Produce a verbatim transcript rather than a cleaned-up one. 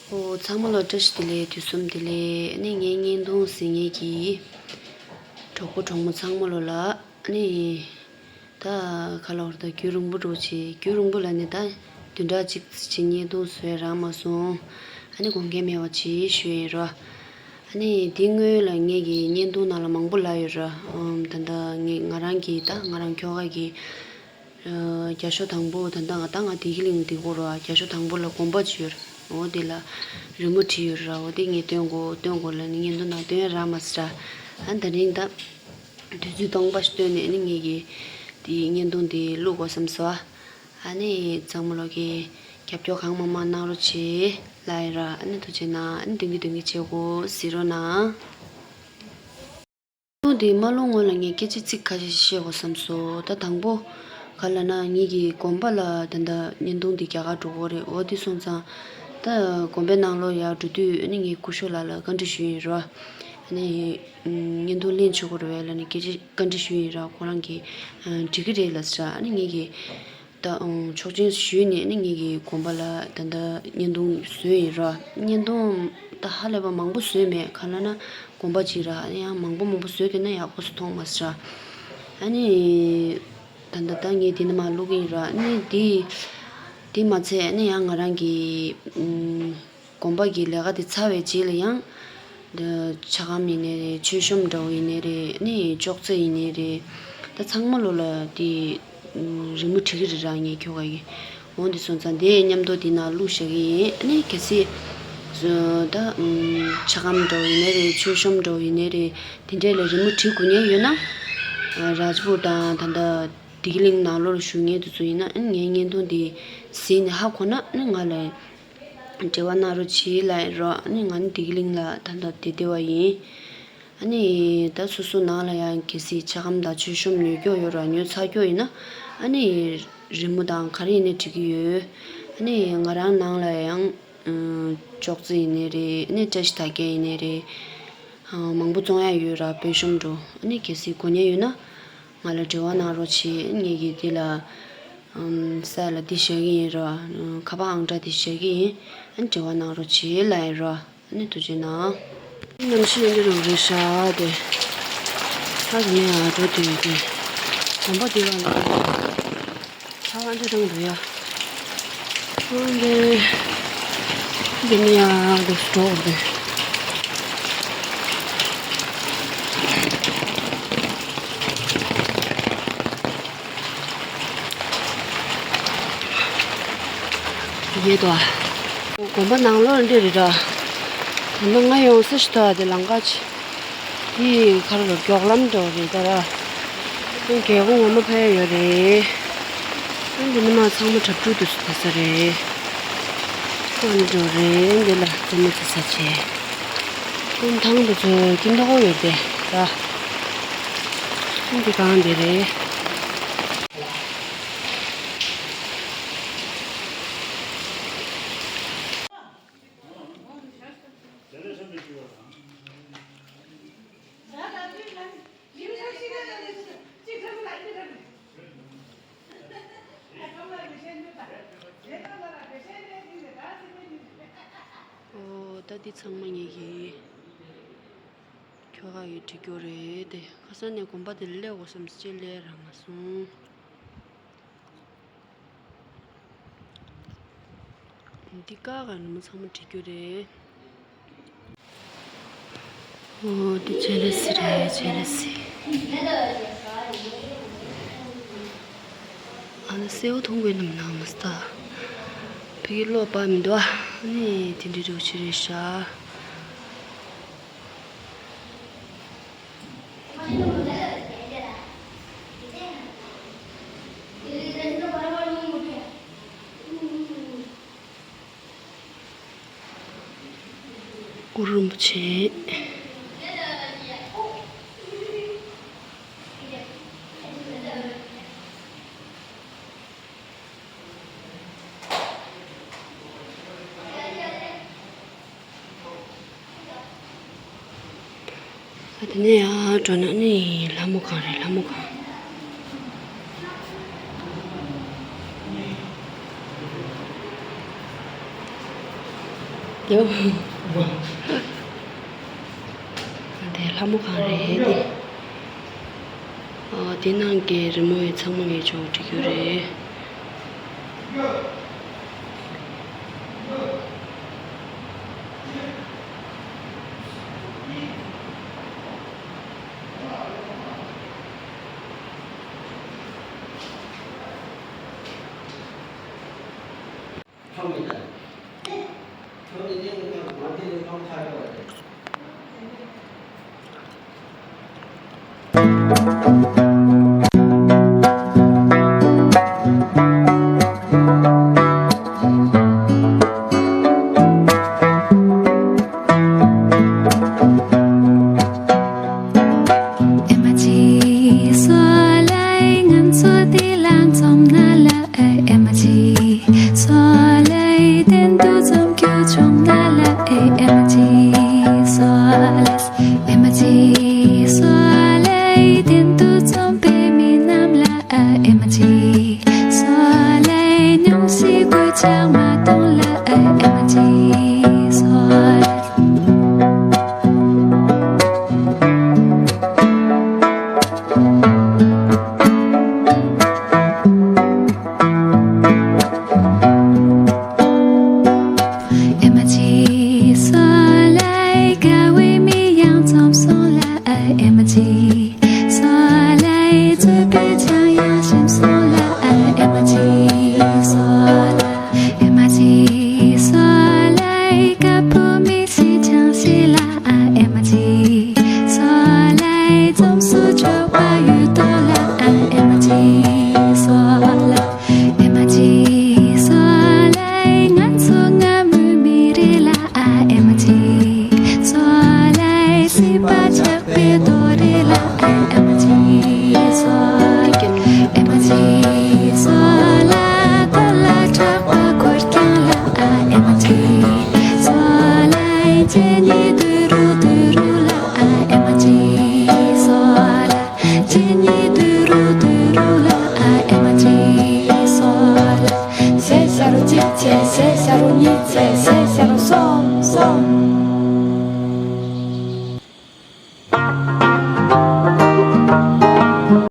ཨོ། ཚང་མ་ལ་བཀྲ་ཤིས་བདེ་ལེགས། དུས་གསུམ་བདེ་ལེགས། ཨ་ནི་ངའི་བརྙན་ཐུང་གཟིགས་མཁན་གྱི་གྲོགས་པོ་གྲོགས་མོ་ཚང་མ་ལོ་ལ། ཨ་ནི་ད་ག་ལ་བར་ད་རྒྱུན་རིང་པོ་འགྲོ་ཆེ། རྒྱུན་རིང་པོ་ལ་ནི་ད་བདུན་ཕྲག་གཅིག་ཅིག་བརྙན་ཐུང་བཟོས་རག་མ་སོང་། ཨ་ནི་དགོངས་འགལ་མེད་པ་ཅིག་ཞུ་ཡིན་རོ། ཨ་ནི་དེ་སྔོན་ལ་ངེད་ཀྱི་བརྙན་ཐུང་ནང་ལ་མང་པོ་ལབ་ཡོད་ར། ཨམ། ད་ད་ངེད་ང་རང་གི་ད་ང་རང་ཁྱོ་ག་གི་ཨ། རྒྱ་ཤོག་དང་པོ་ད་ལྟ་ང་ད་ང་བདེ་སྐྱིད་གླིང་འདི་གོ་ར། རྒྱ་ཤོག་དང་པོ་ལ་དགོན་པ་ཅིག་ཡོད་ར། འོ་དེ་ལ་རི་མོ་བྲིས་ཡོད་ར། འོ་དེ་ངས་སྟོན་གོ་སྟོན་གོ་ལ་ནི་བརྙན་ཐུང་ནང་སྟོན་རག་མ་སོང་ར། ཨ་ད་རིང་ད་དུས་ཚོད་སྟོང་པ་ཞིག་བཏོན་ནས་ནི་ངེད་ཀྱི་དེ་བརྙན་ཐུང་དེ་བླུག་དགོས་བསམ་སོང་། ཨ་ནི་ཚང་མ་ལོ་གི་རྒྱབ་སྐྱོར་གང་མང་མང་གནང་རོགས་བྱེད་ལབ་ཡིན་ར། ཨ་ནི་ཐུགས་རྗེ་གནང་། ཨ་ནི་དོན་གྱི་དོན་གྱི་བྱེད་དགོས་གཟིགས་རོགས་གནང་། བརྙན་ཐུང་འདི་མ་ལོག་སྔོན་ལ་ངས་སྐད་ཆ་ཚིག་ཁ་ཤས་ཤིག་བཤད་དགོས་བསམ་སོང་། ད་དང་པོ་ག་ལབ་ན་ངེད་ཀྱི་དགོན་པ་ལ་ད་ལྟ་བརྙན་ཐུང་འདི་རྒྱག་གར་འགྲོ་གི་རེད། འོ་དེ་སོང་ཙང་ད་དགོན་པའི་ནང་ལོགས་ཡར་འགྲོ་དུས་ཨ་ནི་ངས་སྐུ་ཞབས་ལགས་ལ་བཀའ་འདྲི་ཞུས་ཡིན་ར། ཨ་ནི་བརྙན་ཐུང་ལེན་ཆོག་གི་རེད་པས་ལབ་ནས་སྐད་ཆ་བཀའ་འདྲི་ཞུས་ཡིན་ར། ཁོ་རང་གིས་འགྲིག་གི་རེད་ལབ་ཟེར། ཨ་ནི་ངེད་ཀྱིས་ད་ཨང་ཆོག་མཆན་ཞུས་ནས་ནི་ངེད་ཀྱི་དགོན་པ་ལ་ད་ལྟ་བརྙན་ཐུང་བཟོས་ཡིན་ར། བརྙན་ཐུང་ད་ཧ་ལས་པ་མང་པོ་བཟོས་མེད། གང་ལབ་ན་དགོན་པ་གཅིག་ར། ཨ་ནི་ཡང་མང་པོ་མང་པོ་བཟོས་ཀྱི་ན་ཡག་པོ་སུ་མཐོང་མ་སོང་ར། ཨ་ནི་ད་ལྟ་ད་ངས་འདི་ནས་མར་བླུག་གི་ཡིན་ར། ཨ་ནི་འདི་འདི་མ་ཚད་ཨ་ནི་ཡང་ང་རང་གི་ཨུམ། དགོན་པ་གི་ལས་ཀ་དེ་ཚར་བའི་རྗེས་ལ་ཡང་། འདི་ཕྱག་སྒམ་ཡིན་ནའི་རེད། མཆོད་གཤོམ་འདྲ་བོ་ཡིན་ནའི་རེད། ཨ་ནི་ཅོག་ཙེ་ཡིན་ནའི་རེད། ད་ཚང་མ་ལོ་ལ་དེ་རི་མོ་བྲིས་ཀྱི་རེད་ར། ངས་ཁྱོ་ག་གི་འོ་འདི་སོང་ཙང་དེ་མཉམ་དུ་དེ་ནང་བླུགས་བཞག་གི་ཡིན། ཨ་ནི་གལ་སྲིད་ད་ཕྱག་སྒམ་འདྲ་བོ་ཡིན་ནའི་རེད། མཆོད་གཤོམ་འདྲ་བོ་ཡིན་ནའི་རེད། དེ་འདྲས་ལ་རི་མོ་བྲིས་དགོས་མཁན་ཡོད་ན། རཱཇ་པུར་དང་ད་ལྟ་བདེ་སྐྱིད་གླིང་ནང་ལོགས་ལ་བཞུགས་མཁན་དེ་ཚོ་ཡིན་ན། ཨ་ནི་ངའི་བརྙན་ཐུང་དེ་གཟིགས་ནས་ཧ་གོ་ན་ཨ་ནི་ང་ལ་འབྲེལ་བ་གནང་རོགས་བྱེད་ལབ་ཡིན་རོ། ཨ་ནི་ང་ནི་བདེ་སྐྱིད་གླིང་ལ་ད་ལྟ་བསྡད་བསྡད་པ་ཡིན། ཨ་ནི་ད་སོ་སོ་ནང་ལ་ཡང་གལ་སྲིད་ཕྱག་སྒམ་དང་མཆོད་གཤོམ་ཉོ་རྒྱུ་ཡོད་ར། ཉོ་ཚར་རྒྱུ་ཡིན་ན་ཨ་ནི་རི་མོ་དང་ག་རེ་ཡིན་ནའི་འབྲི་གི་ཡོད། ཨ་ནི་ང་རང་ནང་ལ་ཡང་ཅོག་ཙེ་ཡིན་ནའི་རེད། ཨ་ནི་བཀྲ་ཤིས་རྟགས་བརྒྱད་ཡིན་ནའི་རེད། མང་པོ་བཙོང་ཡ་ཡོད་ར། དཔེ་གཤོམ་འགྲོ། ཨ་ནི་གལ་སྲིད་དགོས་མཁན་ཡོད་ན་ང་ལ་འབྲེལ་བ་གནང་རོགས་བྱེད། ངེད་ཀྱིས་འདི་ལ་ས་ལ་འདི་བཞག་གི་ཡིན་ར། ཁ་པར་ཨང་གྲངས་འདི་བཞག་གི་ཡིན། ཨ་ནི་འབྲེལ་བ་གནང་རོགས་བྱེད་ལབ་ཡིན་ར། ཨ་ནི་ཐུགས་རྗེ་གནང་། གནམ་གཤིས་འདི་རུ་རེད་ཤག་དེ། ད་དེ་ནས་ཨ་འགྲོ་དུས་དེ་དམ་པ་འདི་ལ་ལ། ཚ་བ་འདི་རང་འདུག་ཡ། ཨང་། འདི་འདི་ནི་ཡ་འདུག་སྤྲོ་འདི། ཡེ་དོ། དགོན་པ་ནང་ལོགས་འདི་རེད་ར། དེ་ནས་ང་ཡོང་ས་ཞིག་ད་དེ་ལམ་ཁ་ཅིག་དེ་ག་རེ་རེད། མགྱོགས་ལམ་འགྲོ་རེད་ད་ར། རྒྱལ་པོ་ངོ་མ་ཕེབས་ཡོད་རེད། ཨ་འདི་ནི་མ་ཚང་མ་གྲབས་གྲུ་དུ་སུ་ད་ས་རེད། ཨ་འགྲོ་རེད། འདི་ལ་རྩེད་མོ་རྩེ་ས་བྱས། ཀུན་ཐང་དུ་ཚོ་ཀིན་ཐོག་ཡོད་དེ་ར། འདི་གང་འདི་རེད། ཨོ། ད་འདི་ཚང་མ་ངེད་ཀྱི་ཁྱོ་ག་གིས་བྲིས་རྒྱུ་རེད་དེ། ཁ་སང་ནས་དགོན་པ་དེ་སླེབས་དགོས་བསམ་སོང་། ཅེས་སླེབས་རག་མ་སོང་། འདི་ཀ་ག་ནི་མོ་ཚང་མ་བྲིས་རྒྱུ་རེད། ཨོ། འདི་ཇེ་ལེ་སི་རེད། ཇེ་ལེ་སི། ཨ་ནི་སེའུ་འཐུང་དགོས་ནམ་ན་མ་སྟ། ཕ་གི་ལོ་པ་མི་འདུག་ཨ། ཨ་ནི་དེ་འདྲི་འདྲི་ཆི་རེད་ཤག་གུ་རུ་རིན་པོ་ཆེ། ཨ། དེ་ནས་ཡར་འགྲོ་ན་ནི་ལྷ་མོ་སྒང་རེད། ལྷ་མོ་སྒང་། ཡོ། དེ་ལྷ་མོ་གང་རེད་དེ། ཨ། དེ་ནང་གི་རི་མོ་ཡི་ཚང་མ་ངས་ཅོག་འབྲི་རྒྱུ་རེད། ཨེ་མ་ཅི་སོ་ལེ། ང་ཚོ་འདི་ལ་འཛོམས་ན་ལ། ཨེ་མ་ཅི་སོ་ལེ། གཏན་དུ་འཛོམས་རྒྱུ་བྱུང་ན་ལ། ཨེ་མ་ཅི་སོ་ལེ། ཨེ་མ་ཅི་སོ་ལེ། གཏན་དུ་འཛོམས་པའི་མི་རྣམས་ལ། ཨེ་མ་ཅི་སོ་ལེ། སྙུང་གཞི་གོད་ཆག་མ་གཏོང་ལ། ཨེ་མ་ཅི་སོ་ལེ། ཨེ་མ་ཅི་སོ་ལེ། དགའ་བའི་མི་ཡང་འཛོམས་སོང་ལ། ཨེ་མ་ཅི་སོ་ལེ། རྩོད་པའི་ཆང་ཡང་ཞིམ་སོང་ལ། ཨེ་མ་ཅི་སོ་ལེ། ཨེ་མ་ཅི་སོ་ལེ། དཀར་པོ་མིག་ཤེལ་ཆང་ཤེལ་ལ། ཨེ་མ་ཅི་སོ་ལེ། འཛོམས་སུ་ཆོག་པ་ཡོད་དོ་ལ། ཨེ་མ་ཅི་སོ་ལེ། ཨེ་མ་ཅི་སོ་ལེ། ང་ཚོ་སྔ་མོའི་མི་རེད་ལ། ཨེ་མ་ཅི་སོ་ལེ། སྲིད་པ་ཆགས་པའི་རྡོ་རེད་ལ། ཨེ་མ་ཅི་སོ་ལེ། ཨེ་མ་ཅི་སོ་ལེ། ད་ལ་ཆགས་པ་འཁོར་རྐྱང་ལ། ཨེ་མ་ཅི་སོ་ལེ། གཅེས་ནི་དུ་རུ་དུ་རུ་ལ། ཨེ་མ་ཅི་སོ་ལེ། གཅེས་ནི་དུ་རུ་དུ་རུ་ལ། ཨེ་མ་ཅི་སོ་ལེ། ཞེ་ས་རུ་གཅིག་བྱས། ཞེ་ས་རུ་གཉིས་བྱས། ཞེ་ས་རུ་གསུམ་གསུམ།